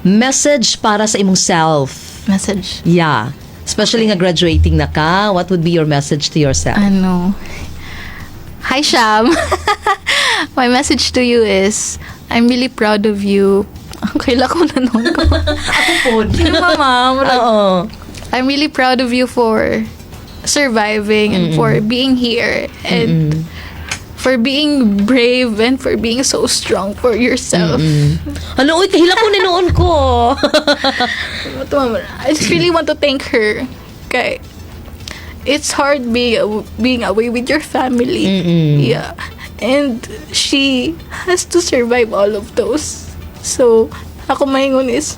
Message para sa imong self. Message. Yeah. Especially nga graduating na ka, what would be your message to yourself? Ano? Hi, Sham. My message to you is, I'm really proud of you. Ang ko na noon ko. Ako po. Di ba, ma'am? Oo. I'm really proud of you for surviving and for being here and for being brave and for being so strong for yourself. Ano, uy, kahilak ko noon ko. I just really want to thank her. Kay it's hard being away with your family. Yeah. And she has to survive all of those. So, ako maingon is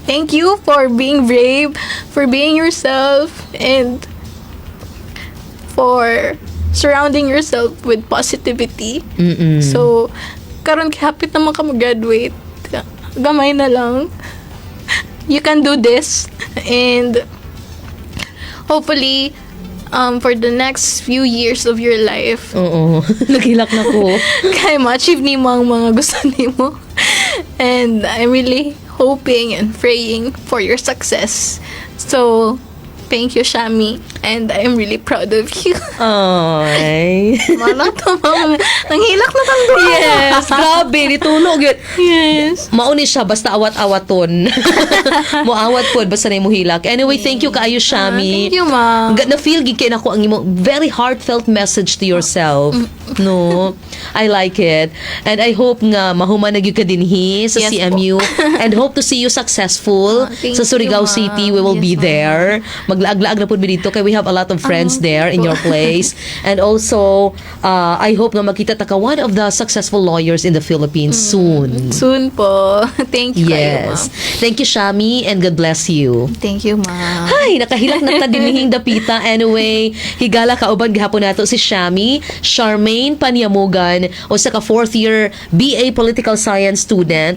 thank you for being brave, for being yourself, and for surrounding yourself with positivity. So, karon hapit naman ka mag-graduate. Gamay na lang. You can do this. And hopefully, for the next few years of your life, Oo. Naghilak na ko. Kay ma-achieve nimo ang mga gusto nimo. And I'm really hoping and praying for your success. So, thank you, Shami. And I'm really proud of you. Ay. Manang to, ma'am. Nanghilak na kang duha. Yes, grabe. Nitulo gyud. Yes. Mao ni siya basta awat-awaton. Moawat pod basta na hilak. Anyway, thank you kaayo, Shami. Ah, thank you, ma'am. Na-feel gid kay nako ang imong very heartfelt message to yourself. No. I like it. And I hope nga mahuman na gyud ka dinhi sa Yes po. CMU and hope to see you successful Ah, thank sa Surigao you, ma'am. City. We will Yes, be ma'am. there. Maglaag-laag na pud mi dito kay we have a lot of friends there in your place. And also, I hope nga makita ta ka one of the successful lawyers in the Philippines soon. Soon po. Thank you kayo, Yes. ma'am. Thank you, Shami, and God bless you. Thank you, ma'am. Hay, nakahilak na ta dinhing dapita. Anyway, higala, kauban gihapon nato si Shami, Charmaine Panyamugan, usa ka fourth year BA Political Science student.